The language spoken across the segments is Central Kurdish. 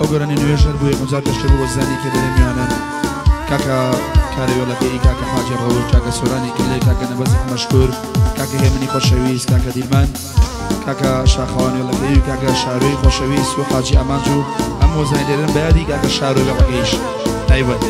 ئەو گۆرانی نوێژ هەر بوو یەکەم جار پێشکەش بوو بۆ زانی کە لێرە میوانن کاکە کارەوێڵەکەی کاکە حاجی ڕەوش کاکە سۆرانی کلێ کاکە نەبەز حەمەشکور کاکە هێمنی خۆشەویست کاکە دیلمان کاکە شاخەوان وێڵەکەی و کاکە شارۆی خۆشەویست و حاجی ئامانج و هەموو هۆزانی لێرەن بە یادی کاکە شارۆ وێڵەکەیش تایبەت.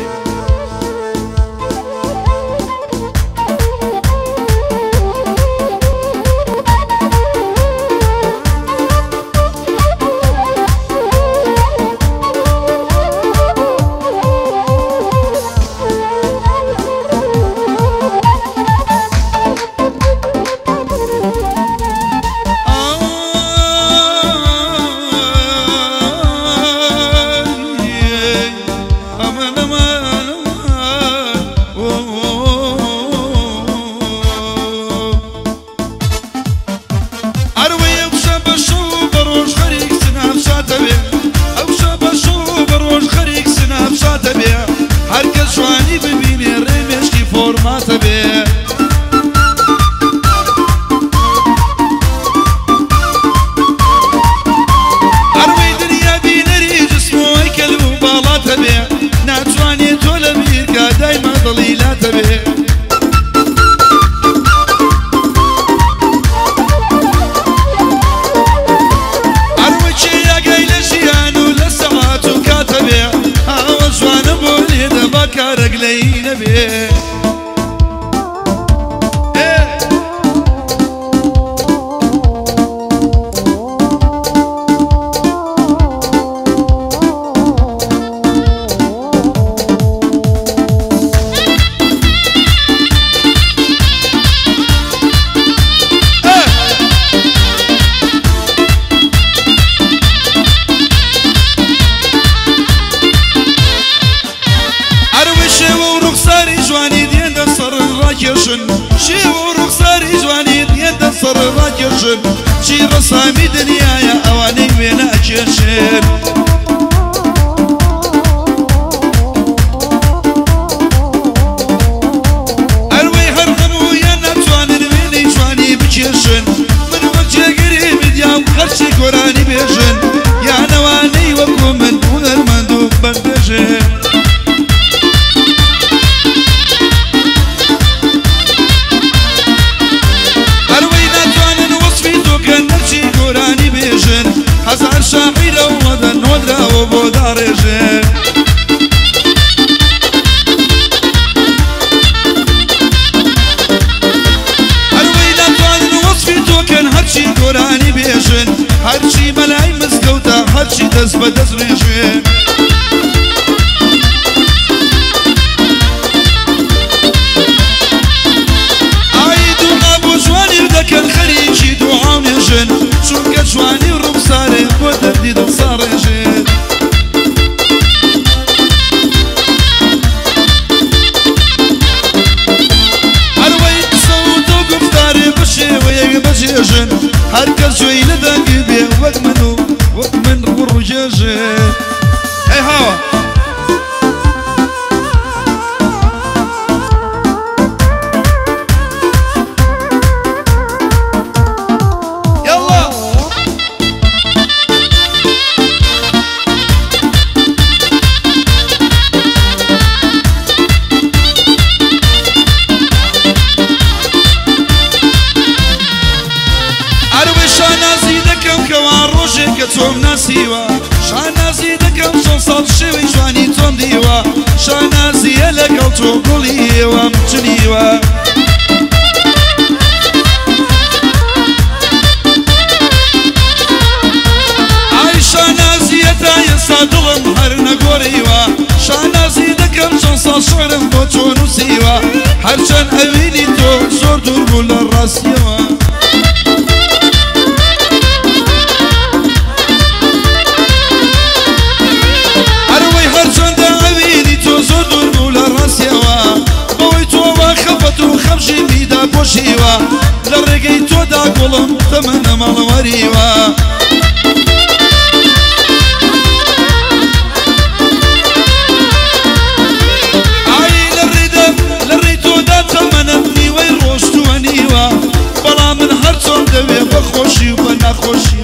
بە خۆشی و بە ناخۆشی.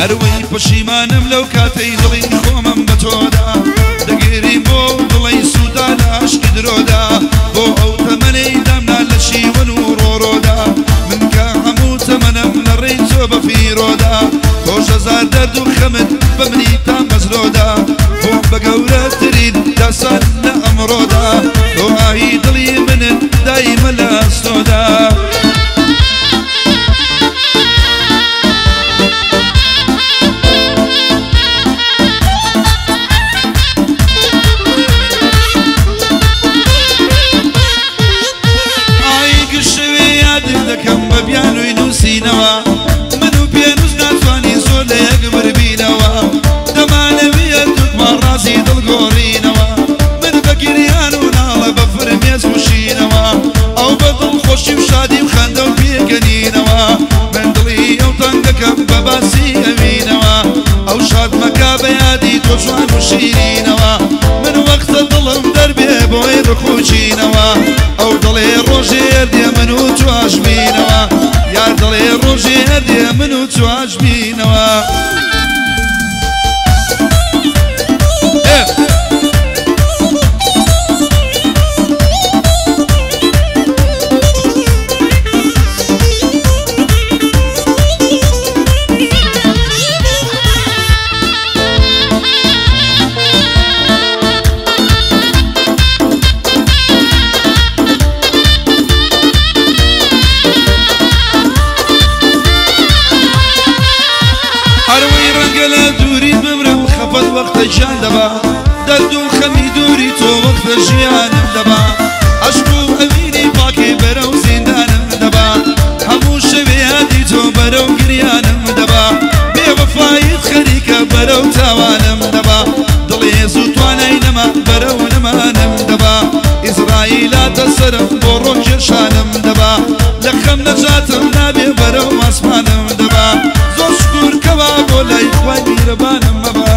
هەروەی پەشیمانم لەو کاتەی دڵی خۆمم بە تۆدا دەگیری بۆ دڵی سوودا لە عەشقی درۆدا بۆ ئەو تەمەنەی دامنا لە شیوەن و ڕۆڕۆدا من کە هەموو تەمەنم لە ڕێی تۆ بە فیرۆدا تۆش هەزار دەرد و خەمت بە منی تام بەزرۆدا بۆم بە گەورەترین داستان لە ئەمڕۆدا تۆ ئاهی دڵی منت دایمە لە ئەستۆدا. دەکەم بە بیانووی نووسینەوە من و پێنووس ناتوانی زۆر لە یەک بربینەوە دەمانەویە دووکمان ڕازی دڵگۆڕینەوە من بە گریان و ناڵە بە فرمێز وشینەوە ئەو بە دڵخۆشی و شادی و خەندە و پێکەنینەوە من دڵی ئەو تەنگ دەکەم بە باسی ئەوینەوە ئەو شادمەکە بە یادی تۆ جوان و شیرینەوە من وەختە دڵم دەربێ بۆی ڕخوچینەوە ئەو دڵێ ڕۆژێ دێ من و جواش بینەوە یار دڵێ ڕۆژێ دێ من و جواش بینەوە. وەختە ژیان دەبا دەرد و خەمی دووری تۆ وەختە ژیانم دەبا عەشق و ئەوینی پاکی بەرەو زیندانم دەبا هەموو شەوێ یادی تۆ بەرەو گریانم دەبا بێوەفاییت خەریکە بەرەو تاوانم دەبا دڵێ زوو توانای نەما بەرەو نەمانم دەبا ئیسرائیلاتە سەرم بۆ ڕۆکێشانم دەبا لە خەم نەجاتم نابێ بەرەو ئاسمانم دەبا زۆر شکور کەوا بۆ لای خوای میرەبانم مەبا.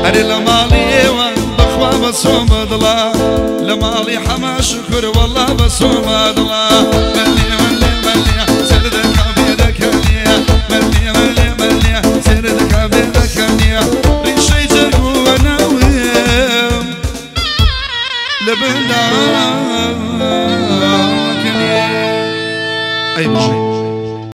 ئەرێ لە ماڵی ئێوە بەخوا بە سۆمە دڵا لە ماڵی حەما شوکر وەڵا بە سۆمە دڵا مەلێ مەلێ مەلێ سەر دەکا بێدەکەنێ مەلێ مەلێ مەلێ سەر دەکا بێدەکەنێ ڕیشەی جەرگ و ناوێم لە بنداکەنێ. ئەی بژی.